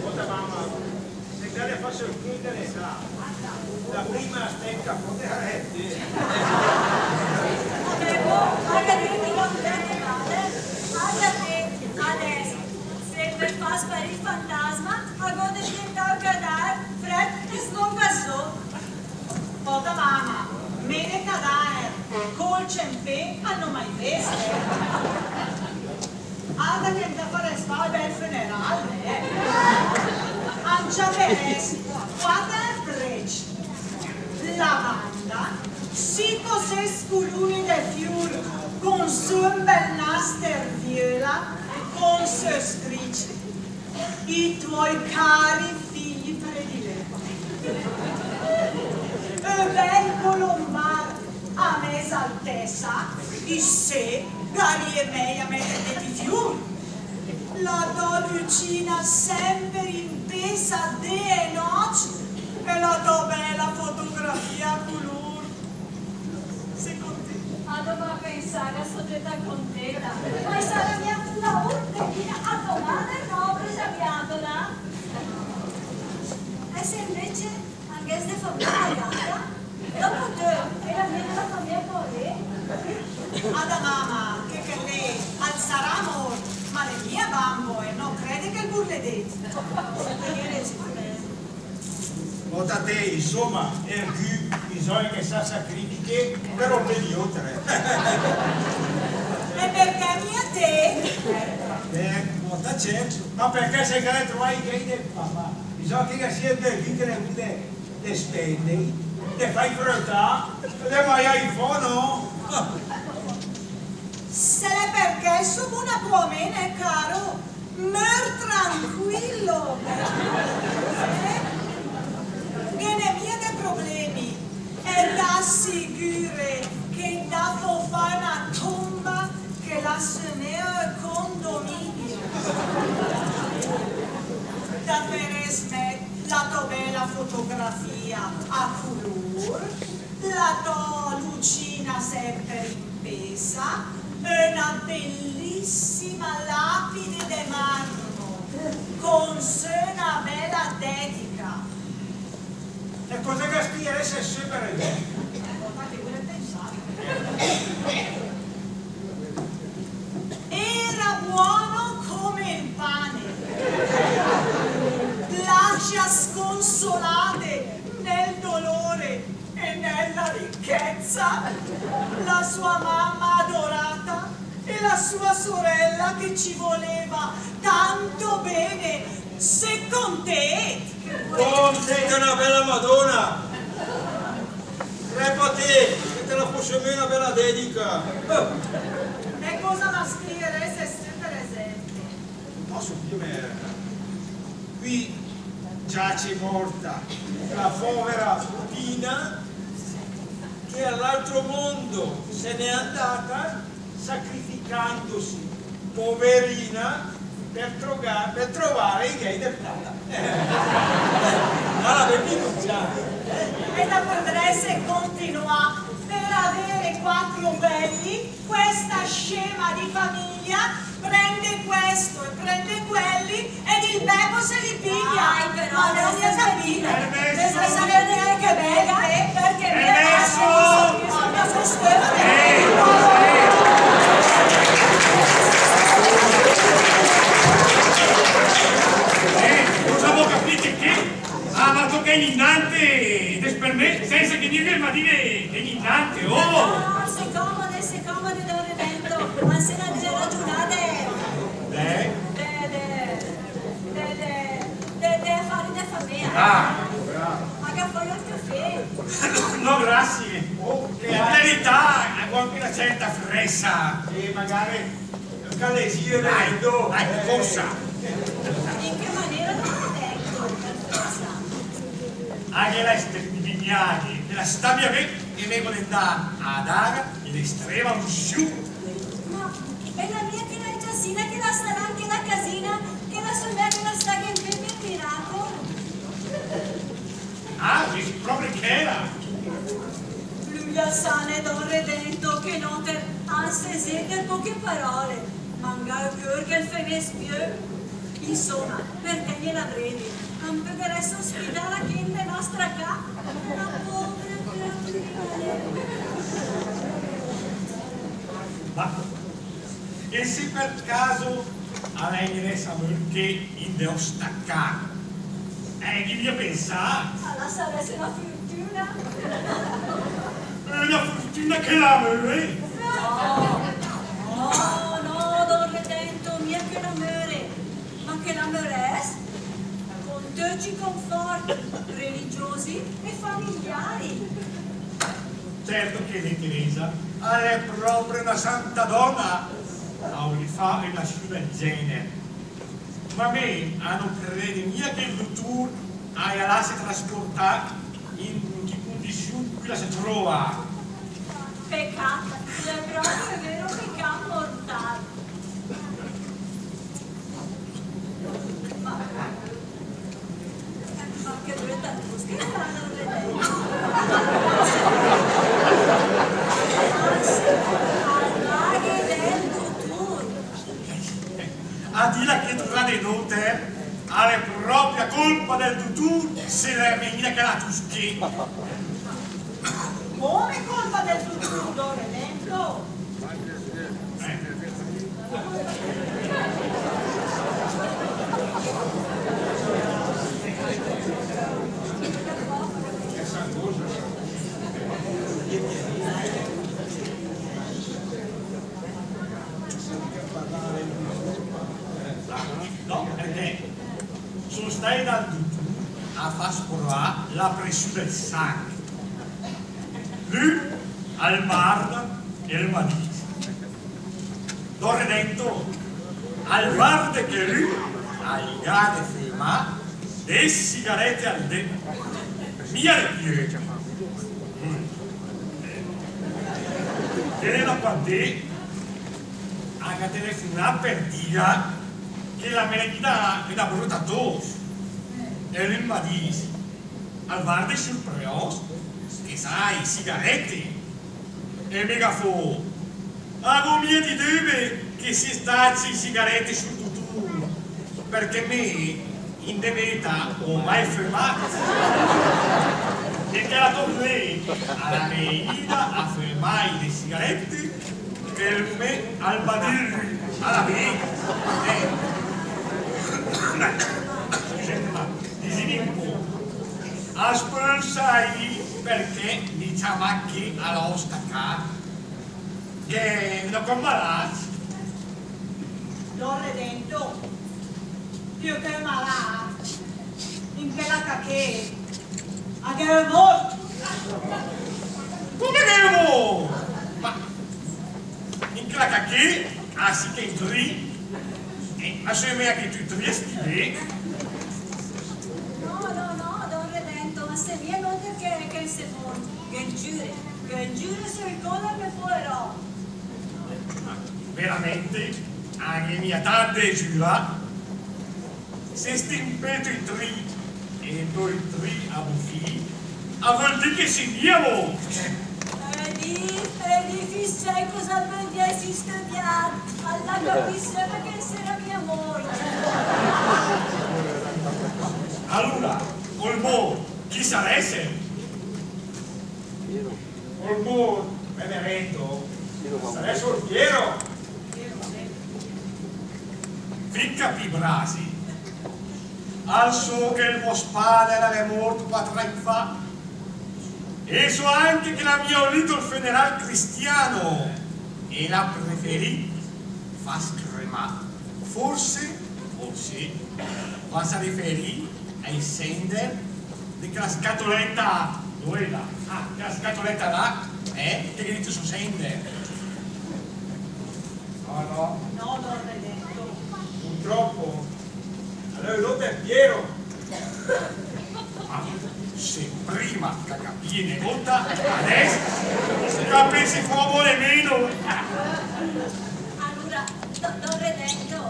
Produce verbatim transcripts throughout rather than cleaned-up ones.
Scolta, mama, se te le fas el cunto de l'età, la prima sta in capo de la rete. Vabbè, boh, vaga dét, vaga dét, adès, se el me fa sparì el fantasma, a gh'ó de dientà ü cadàver frèt e slongasó. Pòta mama, mé de cadàver col cempé a n'ó mai vést. Arda che 'nd farès fà ü bèl füneral, eh! A 'n ciaperès quàter précc, la banda, sich o sés culùne de fiur con sö ü bèl nàster viöla, con sö scrìcc: I tuoi cari figli prediletti. Ü bèl colombàr a mèsa altèsa, issé gh'arìe mèi a mèt dét i fiur. La tò Lucina sèmper impésa dé e nòcc, e la tò bèla fotografia a culùr. Sét contét? Adóma pensà che só töta contéta. Ma sarà mia la ùrtima a domà de còprese la biàtola? E se invece a gh'ès de fà mia la gata? Dòpo töt, e la mia la fà mia pò ré? Ada mama, che chèl lé al sarà mórt, ma l'è mia bambo, e no crède che 'l burle dét. Pòta té, insóma, ergü bisògna che 'l sa sacrifiche per ol bé di óter. E perché mia té? Eh, pòta, cèrto. Ma perché se gh'à de troà i ghèi del papà, bisògna che ghe sia ergü che l'è in gradu de, de spèndei, de fài frötà, de maiài fò, no? Se l'è perché só buna pò mé, né, caro. Mör tranquillo, eh? Ghe n'è mia de problemi, e t'assigüre che 'n ta fó fà öna tomba che la sömèa ü condominio. Ta pödrès mèt la tò bèla fotografia a culùr, la tò Lucina sèmper impésa, öna bellissima lapide de marmo, con sö öna bèla dedica. E cosa che scrierèss sö, per esèmpe? Eh, ma che vöret pensà? Era buono come il pane, placia sconsolate nel dolore e nella ricchezza, la sua mamma adorata e la sua sorella che ci voleva tanto bene. Sét contét? Oh, sét öna bèla Madóna! Crèpa té, che te la fó mé öna bèla dedica. E cosa la scrierèss sö, per esèmpe? Pòsso dì, eh, qui giace morta la povera Pina, che all'altro mondo se n'è andata sacrificandosi, poverina, per troga-, per trovare i ghèi del papà. Alura, benvenuta. E ta pödrèss continuà: per avere quattro belli, questa scema di famiglia prende questo e prende quelli, ed il Beppo se li piglia. Dai, però, ma non ho capito. Permesso. Non sta neanche bene, perché... Permesso. Eh, cosa vuoi capire che? Ah, ma tu che in innante, ed è per me, senza che dirghe, ma dire che in innante, oh! No, se comode, se comode, don Redento, ma se la gh'à ragiunà de, de, de, de, de, de, de afari de famèa. Ah, bravo. Ma che fai il caffè? No, grazie. Oh, che... In verità, ho anche una certa fressa. E magari Dai, dai, corsa! In che manéra, don Redento, per forsa? A gh'è la strada de mia, che la sta mia bé, e me vöre 'ndà a dà l'estrema unsiù. Ma bèla mia chèla Giacina, che la sarà in chèla casina, che la sò mia che la sta in pé per miracol. Ah, sì, pròpe chèla! Lü la sa, né, don Redento, che nóter an se sét per poche paròle, ma 'n gh'à ü cör che 'l fenés piö. Insoma, per tègnela bréve, an pöderèss ospitàla ché in de nòstra ca, la pòvra creatura. Ma E se per caso a la gnanèss a mör ché in de òsta ca? Eh, gh'ì mia pensàt? Ah, la sarèss öna furtüna. Öna furtüna che la möre? No, no, don Redento, mia che la möre. Ma che la mörèss con töcc i confòrt religiosi e familiari. Certo che zé Teresa a l'è pròpe öna santa dòna a ölì fà öna sciura del gèner. Ma mé a no crède mia che ol dutùr a la lassi trasportà in chi cundisiù in cui la se tröva. Pecàt, l'è pròpe vero, pecàt mortàl. Ma, ma che bröta tos che la fa, don Redento. Al vaghe del dutùr. A dìla ché tra de nóter, a l'è pròpe colpa del dutùr se l'è vegnida chèla tos ché. Come colpa del dutùr, don Redento? No, perché só stacc dal dutùr a fà provà la pressiù del sangh. Lü al m'arda e al ma dis: Don Redento, al varde che lü al gh'à de fümà dés sigarète al dé, mia de piö. Mm. E l'è da quandé a gh'à telefunàt per dìga che la me l'è vegnida öna bröta tos. E lü al ma dis: Al varde, sciur preòst, che i sa i sigarète. E mé ga fó: A gh'ó mia di dübe che i sia stacc i sigarète, sciur dutùr, perché mé in de véta ó mai fümàt. E chèla tos lé a la m'è ida a fümà i sigarète, che lü al ma dis: A la bé. Eh. Scüsém, ma disìm ü pó, as pöl saì perché m'ì ciamàt ché a la òsta ca? Che, no, come la... Don Redento, piö che malàt, in chèla ca ché a gh'è ü mórt. Come che ü mórt? Ma in chèla ca ché a sì ché in tri, e a só mia ché töcc tri a stì bé. No, no, no, don Redento, ma só mia nóter che, che só mórt. Ghe giüre, ghe giüre söl cót del mé poeròt. Veramente, a gh'è mia tant de giürà. Se stì in pé töcc tri, e dói tri a bufì, a völ dì che sì mia mórt. E dì, e dì, fissé cosa völ dì ès stüdiàt, al la capìs sèmper che 'l sarà mia mórt. Alura, ol mórt, chi sarèss? Ol mórt, benedèt, sarèss ol Piero. Fì capì, brasi. Al só che ol mò spàder l'è mórt quàter agn fa. E só anche che l'à mia ülìt ol füneral cristià e l'à preferìt fàs cremà. Forse, forse, va sa riferì ai sènder de chèla scatolèta, dóe la? Ah, chèla scatolèta là, eh? Che gh'è dét i sò sènder. No, no. No, don Redento. Purtròp. Alura l'óter Piero. Ma se prima che capìe negóta, adès capésse fò amò de meno. Alura, do-, don Redento,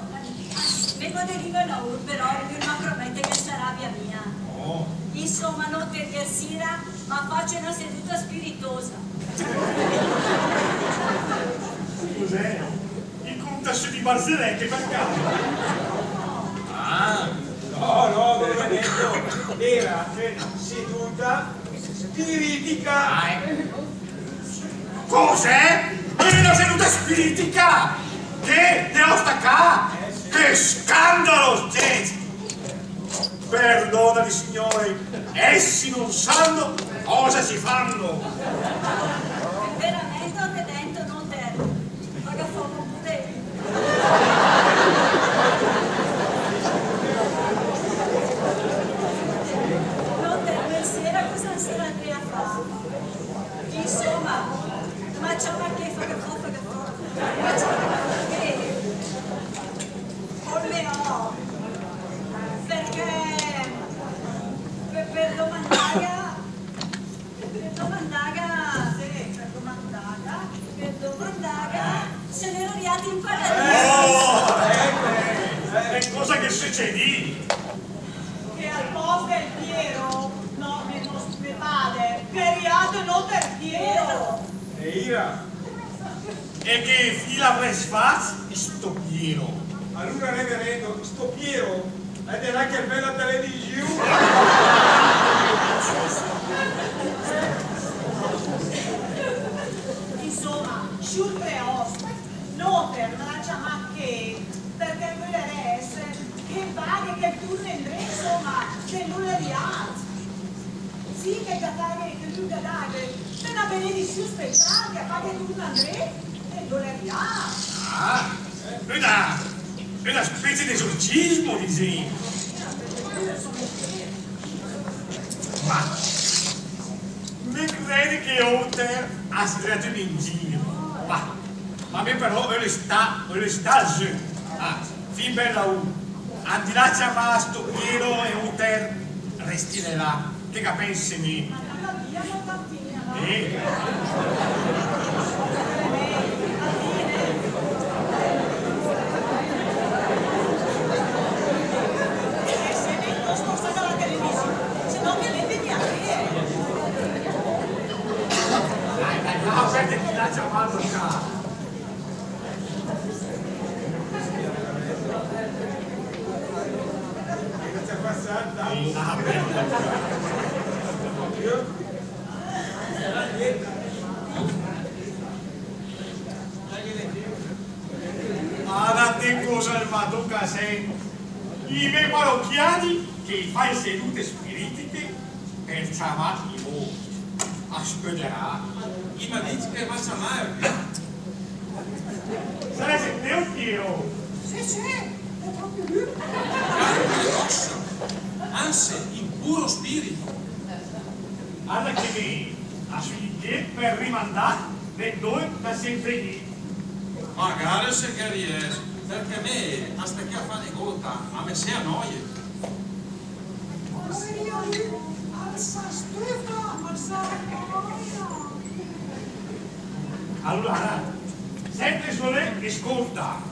me gh'ó de dì öna ur, però lü al me promèt che 'l se rabia mia. Oh. Insoma, nóter iersira m'à facc öna seduta spiritosa. Cos'è? I cunta sö di barzèlète, per caso? Ah, no, no, don Redento, l'era öna seduta spiritica. Ah, eh. Cos'è? Öna seduta spiritica? Che? De òsta cà? Che scandalo, zét! Perdonami, Signore, essi non sanno cosa si fanno. Veramente, don Redento, nóter gh'à fò pura. Nóter, ma sira cosa sira che a fà? Insoma, ma ciamà ché, fa che fò, fa che fò. Ma ciamà ché. Ol mé òm, perché per, per domandàga, per domandàga, sì, per domandàga, per domandàga se l'era riàt in paradiso. Oh, ecco, eh, cosa che succede? Che al pòst del Piero, no, me, no, me pàder, che l'è riàt ol nòster Piero. E ira. E che fì l'avrès facc sto Piero? Alura, reverendo, sto Piero l'è de là che 'l vèd la televisiù. Insoma, sciùr preòst, nóter l'à ciamàt ché perché 'l völerès che 'l vaghe, che 'l turne indré, insoma, che 'l l'è riàt. Sì, che 'l ghe daghe, che 'l ghe daghe öna benedissiù speciàl, che 'l vaghe, turne indré, che 'l l'è riàt. Ah, öna, öna specie d'esorcismo, disìe. Ma me crède che óter a s'è dré a tö in gir. Va. Ma mé però öle stà, öle stà zó. Ah, fì bèl laùr. Andì là a ciamà sto Piero e óter restì de là. Che ga pènse mé? Eh? Dai, dai, no, aspetta, chi l'à ciamàt ché? Ara té cosa 'l m'à tocàt sènt? I mé parochiani che i fà i sedute spiritiche per ciamà i mórcc. A s' pöderà. I m'à dicc che va ciamàt. Sarèsset té, Piero? Sé, sé, l'è pròpe lü. Carne e ossa, anse, in puro spirito. Arda che mé a só ché per rimandà de 'ndo che sèm vegnìcc. Magare se ghe riès, perché mé a stà ché a fà negóta, a me se anòie. Alura, sèntet sö e scóltet.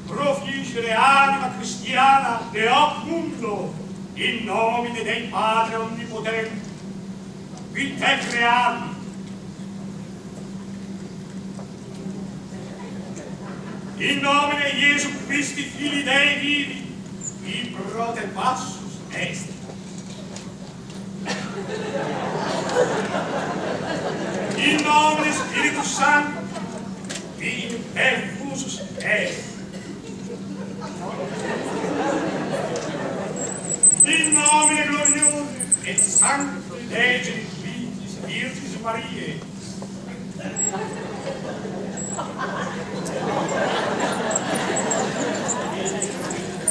Profigiscere, anima cristiana, de hoc mundo, in nomine Dei Padre Omnipotente, qui te creavit, in nomine Iesu Christi, Filii Dei vivi, qui pro te passus est. In nomine Spiritus Sancti, qui perfusus est. In nomine gloriose et sancti Dei Genitricis Virgine Maria.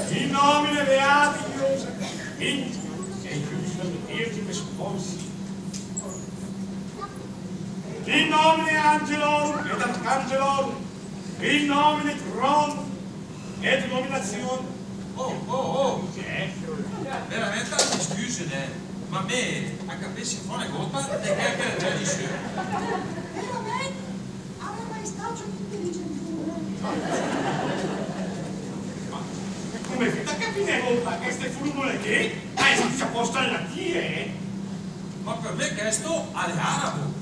In nomine Beati Joseph, Virgine e Giuseppe Virgine Sponsi. In nomine Angelorum et Archangelorum, in nomine Trono et Dominazione. Oh, oh, oh! Che? Veramente, me scüse, né? Ma me a capésse fò negóta de chèl che l'è dré a dì sö. Veramente? Aveva mai stato un intelligentone? Ma come fét a capì negóta chèste furmule ché? Ah, l'è scrite apòsta in latì, eh? Ma per me chèsto l'è arabo.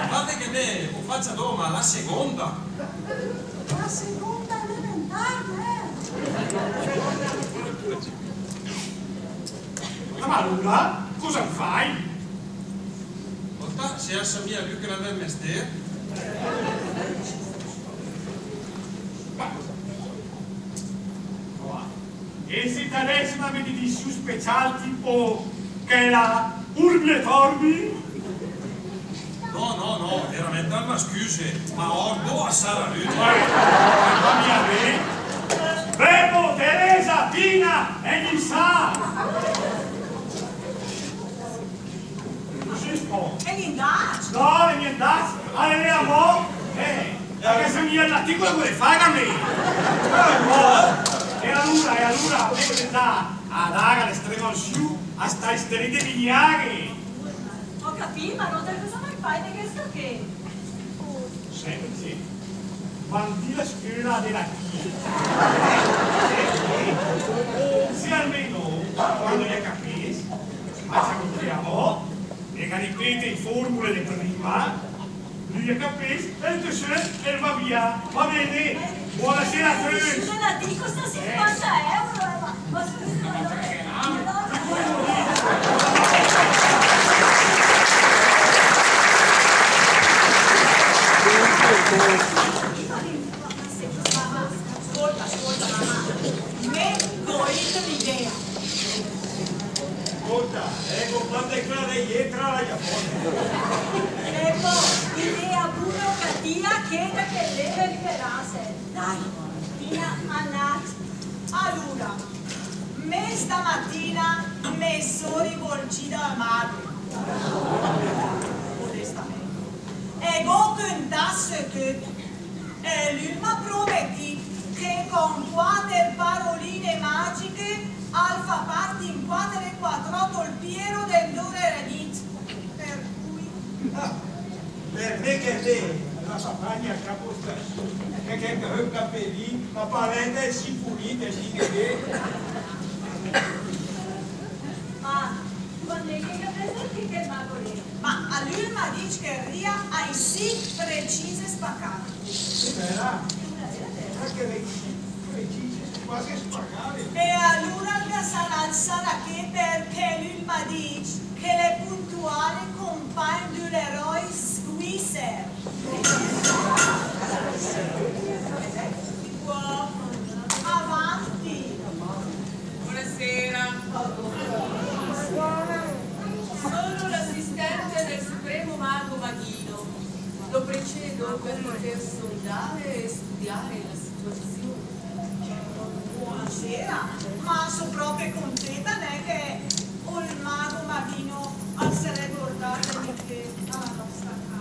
Guardé che me ó facc dóma la segónda. La segónda elementare, eh? Ma alura, cosa fét? Óta, se a sa mia lü che l'è del mestér. Ma E se te dèss öna benedissiù speciàl, tipo chèla Urbi et Orbi? No, no, no, veramente, me scüse, ma orbo a sarà lü. Ma, ma mia bé. Bèpo, Teresa, Pina, e Nissà! Così po'. E l'è 'ndacc? No, l'è mia 'ndacc. Alura, amò. Eh, perché se mi l'articolo vuole fare a me. Eh, no. E alura, e alura, me dà a daga l'estrema unsiù a sta isterita de Vignale. Ó capìt, ma alura cosa me fét de chèsto ché? Sènt, ma in la scöla de latì, se almeno quando i a capéss, ma se amò, e che ripete i formule de prima, lü i a capéss, e töt sö el va via. Va bene? Buonasera a tutti. Scusa, la dico, sta sinquanta euro, eh, ma, ma scusa, ma no. Scolta, scolta, mamà. Me gh'ó ita l'idea. Scolta, eh, co quante clare i è, tra la llà fò. E pò, idea burocratia che da che deve liberarse. Dai, Tina, annàt. Alura, me stamatina me só rivolgida al mago. Modestamente. E gh'ó cöntàt sö töt. E lü al m'à prometìt che con quàter paroline magiche al fa part in quàter e quatr'òt ol Piero del Dore Renit. Per cui... Ah, per me che l'è la Spagna a capo staziù, che, che, che ho capito, ma parente e sicurite, sì che... Ma quand'è che gh'è presente che mago lé? Ma a lü al m'à dicc che 'l ria ai sì precise spacate. Sì, vera. Anche lei sì precise, quasi spacate. E alura al ga sarà, al sarà che perché lü al m'à dicc che l'è puntuale compagn d'ü l'eroi svisser. Avanti. Buonasera. Sono l'assistente del supremo mago Maghino. Lo precedo per poter sondare e studiare la situazione. Buonasera, ma só pròpe contenta, né, che ol mago Maghino al se regórda de mé a la nòsta cà.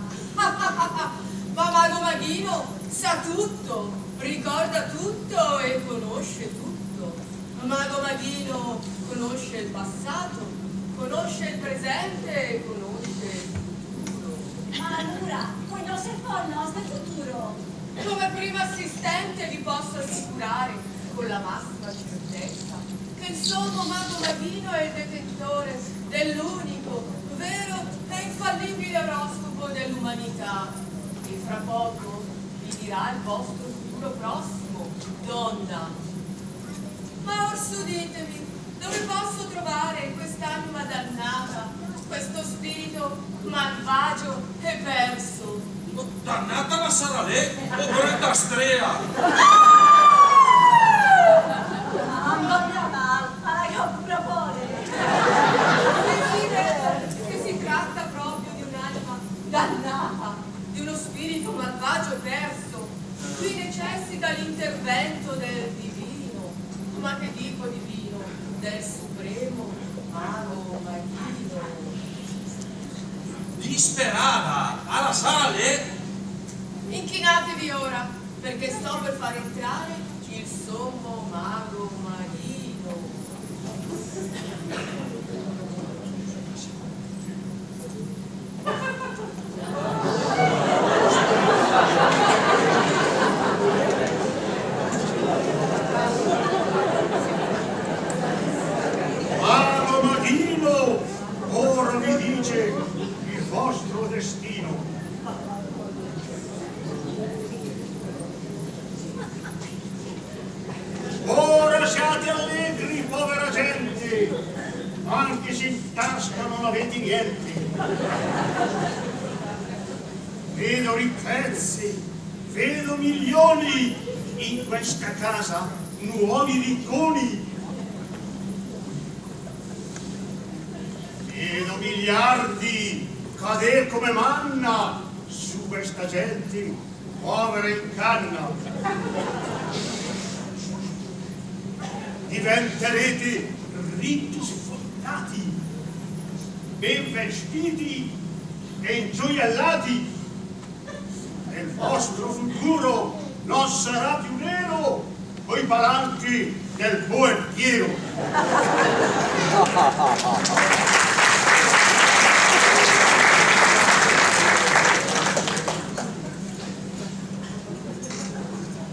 Ma mago Maghino sa tutto, ricorda tutto e conosce tutto. Mago Maghino conosce il passato, conosce il presente e conosce il futuro. Ma alura, conosse pò ol nòst futur? Come primo assistente vi posso assicurare con la massima certezza che il sommo mago Maghino è il detentore dell'unico, vero e infallibile oroscopo dell'umanità, e fra poco vi dirà il vostro futuro prossimo, donna. Ma orsù ditemi, dove posso trovare quest'anima dannata, questo spirito malvagio e perso? Dannata la sarà lé, o bröta stréa! Mamma mia, ma, ma che pura pòre! Sì, sì, vero, che si tratta proprio di un'anima L'intervento del divino, ma che dico divino, del supremo mago Maghino. Disperada, a la sale? Inchinatevi ora, perché sto per far entrare il sommo mago Maghino. Mago Maghino, ora vi dice il vostro destino. Ora siate allegri, povera gente, anche se in tasca non avete niente. Vedo ricchezze, vedo milioni in questa casa, nuovi ricconi. Vedo miliardi cader come manna su questa gente povera in canna. Diventerete ricchi sfondati, ben vestiti e ingioiellati. E il vostro futuro non sarà più nero coi palanchi del Poer Piero.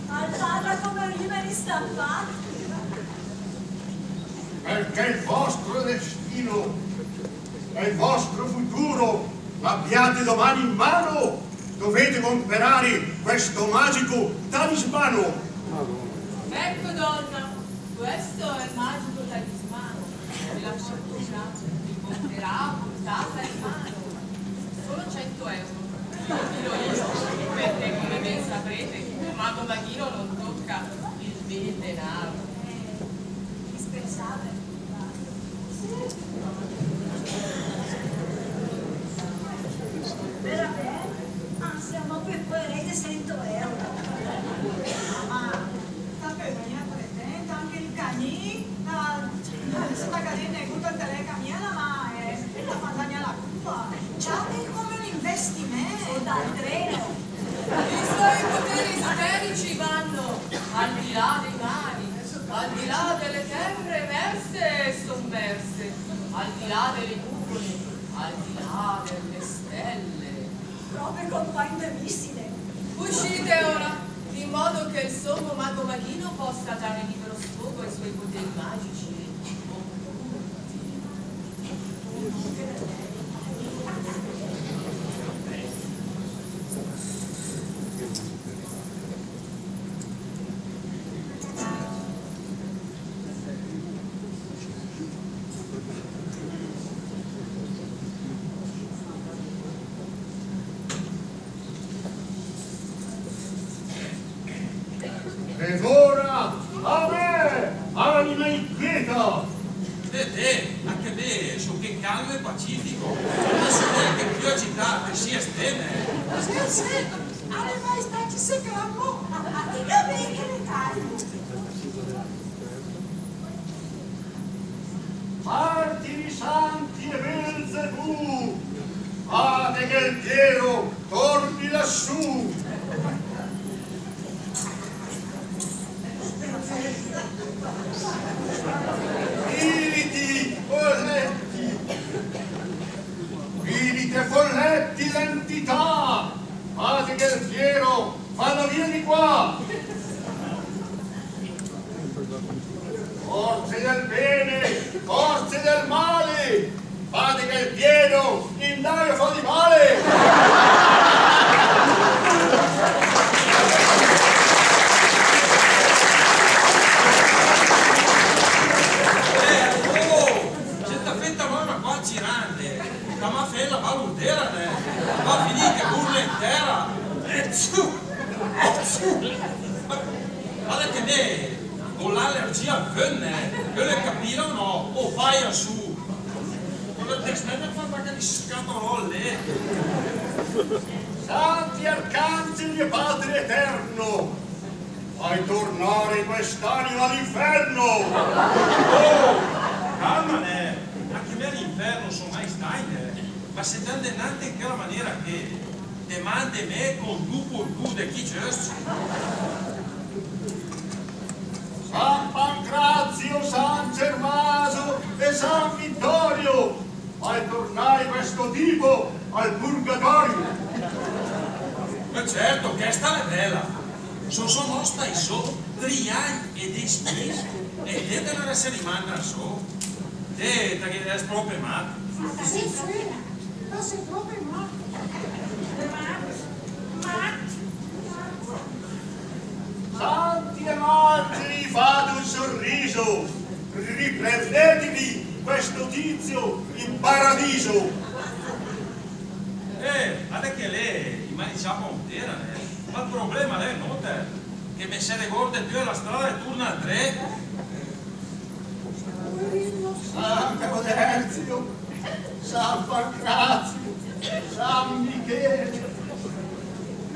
Al parla come un libero stampato. Perché il vostro destino e il vostro futuro l'abbiate domani in mano, dovete comperare questo magico talismano. Ecco, donna, questo è il magico talismano della fortuna che porterà a portata di mano. Solo cento euro. Lo tiro io, perché, come ben saprete, un mago maghino non tocca il vil denaro. Indispensabile. Veramente? Anzi, a mo pöde rènd sènt euro. Mamà, ta pödet mia pretènd, anche el cagnin, ta, ta gh'ét negót, el te lèga mia la mà, eh, e ta fa dà mia la cua. Ciàtel come un investimento. O dal treno. I suoi poteri esoterici vanno al di là dei mari, al di là delle terre emerse e sommerse, al di là delle nuvole, al di là delle stelle. Proprio compagno de missile. Uscite ora, in modo che il sommo mago Maghino possa dare libero sfogo ai suoi poteri magici. Ed ora, a me, anima inquieta! Te, te, anche me, so che calmo e pacifico. Non so neanche più agitate, sì, e steme. Sì, sì, alle maestà chi se calmo. A, a, a, che ne calmo. Martiri santi e Belzebù, fate che il Piero torni lassù. Spiriti folletti, spiriti folletti, entità, fate che il Piero vada via di qua. Forze del bene, forze del male, fate che il Piero in d'aria fa di male. Eh, oh, se ta fét amò una quach girande, ta m'à fét la balurdéra, né? Va a finì che burle in tèra. Etsù! Etsù! Varda che me gh'ó l'alergia al vönt, né? Völe capìla o no? O paia sö. Con la testa da far vaca di scatolò lé. Santi arcangeli e Padre eterno, Fài tornà quest'anima a l'inferno! Oh, calma, nè! Anche mé a l'inferno só mai stacc, nè! Ma se t'é 'ndenàt in chèla manéra ché, te mande mé con du purcù de chi giöst. San Pancrazio, San Gervaso e San Vittorio! Fài tornà questo tipo al purgatorio! Ma certo, chèsta l'è bèla. Só, só mòrt só tri agn e dés mis e té te la rimàndet sö. Té, té sét pròpe mat. Sì, sì, só pròpe mat. Mat, mat. Santi e martiri, fate un sorriso, riprendetevi questo tizio in paradiso. Eh, ma l'è che lé i ma ciapa in tèra, eh. Ma 'l problema l'è nóter, che mé se regorde piö la strada e turna indré. San Gaudenzio, San Pancrazio, San Michele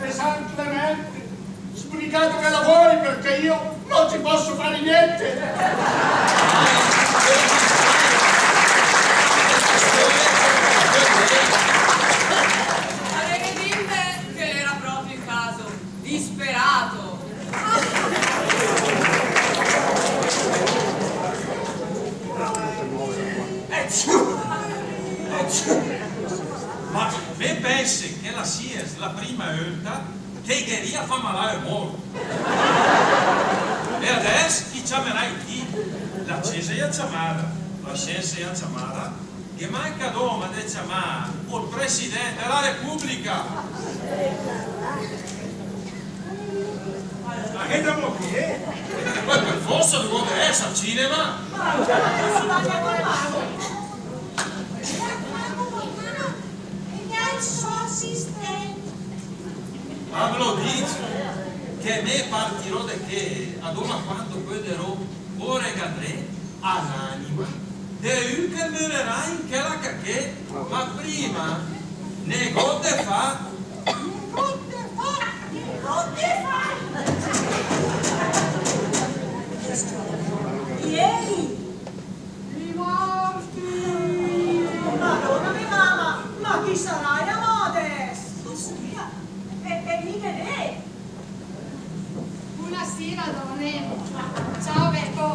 e San Clemente, sbrigatevela voi, perché io non ci posso fare niente. Avete visto che l'era proprio il caso? Disperato! Ecciù! Ecciù! Ma mé pènse che la sìes la prima ólta che i ghe rìa a fà malà ü mórt. E adès chi ciamerài té? La césa i a cià mara, la sciènsa i a cià mara, ghe manca dóma de ciamà ol president de la Repubblica. Ma che demo che? E pò per forsa dovó ès al cinema. Ma ve lo dìs che mé partiró de ché adóma quando pöderó orega dré a l'anima de ü che murerà in chèla cà ché, ma prima, negót de fà. Negót de fà, negót de fà. Ieri. I morti! Madóna mé mama, ma chi saràl amò adès? Só mia, e, e mé gh'è lé. Bunasira, dòne. Ciao, Bepo.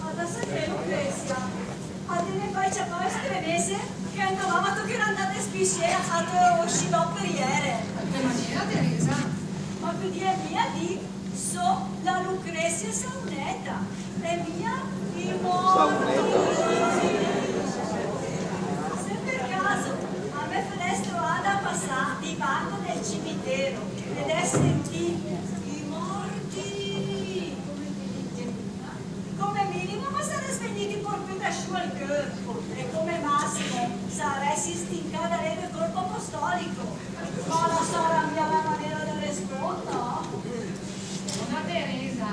Adès che Lucrezia, a te me fét ciapà ü stremese, che a mé me tocherà 'ndà a spissià a fà ü scialò per ieri. Che manéra, Teresa? Ma pödìe mia dì, só la Lucrezia Sauneta, e mia i morti. Se per caso a me fórèss troada a pasà di banco del cimitero ed èss sentìt i morti, come minimo, come minimo me sarèss vegnìt ü pó de sö al cör e come massimo sarèss stincada lé del colpo apostolico. Ma la sarà mia la manéra de respónd, no? Dòna Teresa,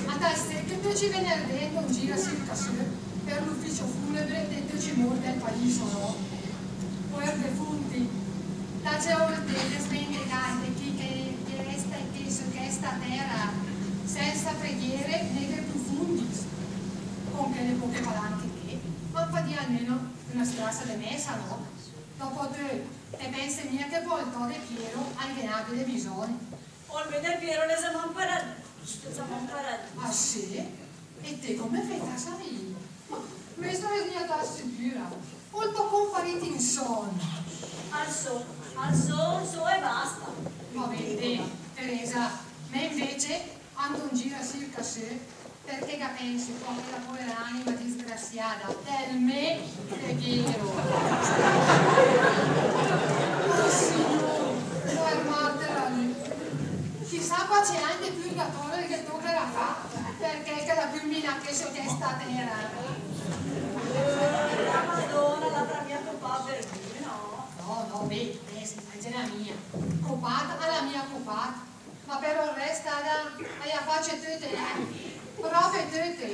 a ta 'l sét che töcc i venerdé 'ndó in gir a sircà sö per l'ufficio funebre de töcc i mórcc del paìs, no? Poer defunti, tance ólte te smentegàet de chi che, che rèsta ché sö chèsta tèra, sènsa preghiere né de profundis, con chèle póche palanche ché, ma fà dì almeno öna strassa de mèsa, no? Dòpo té, te pènset mia che pò ol tò Del Piero al ghe n'àbet bisògn? Ol mé Del Piero l'è zamò in paradis, zamò in paradis. Ah, sé? E té come fét a saìl? Ma mé sarèss mia tat sicüra. Ol tò cónpare in sògn? Al só, al só, al só e basta. Va bé, Teresa, mé invece 'ndó in gir a sircà sö, perché ga pènse pò a chèla poera anima disgrassiada del mé Del Piero. Oh, Signùr, poer martèr lü. Chissà quance agn de purgatòre che 'l tocherà fà, perché che l'à cülminàt ché sö chèsta tèra. La Madóna l'avrà mia copàt per lü, no? No, no, bé, eh, sì, a l'à mia copàt, a l'à mia copàt. Ma per ol rèst, a l'à, a l'à facc töte, eh? Pròpe töte.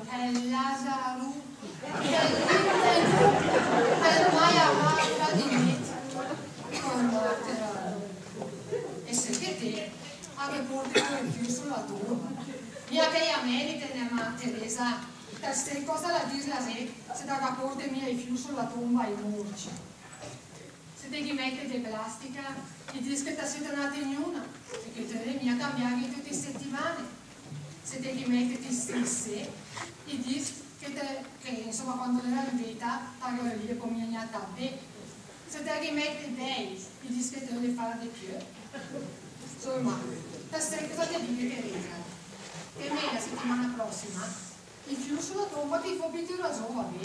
Chèl lazarù, chèl lindegù, chèl maialà, tradimènt. Poer martèr. E sét che té, a ghe pórtet ü Mèrit, ma Teresa, ta sét cosa la dis la zét, se ta ga pórtet mia i fiur sö la tomba ai mórcc. Se te ghi mètet de plastica, i dis che ta sét öna tegnuna, e che te ölet mia cambiàghe töte i setimane. Se te ghi mètet i strisé, i dis che te, che, insoma, quando l'era in vita, ta ghe ölìet mia gnà tat bé. Se te ghi mètet i bèi, i dis che te ölet fà de piö. Insoma, ta sét cosa te dighe, Teresa? Che me la setimana pròssima i fiur sö la tomba te i fó pitürà zó, va bé?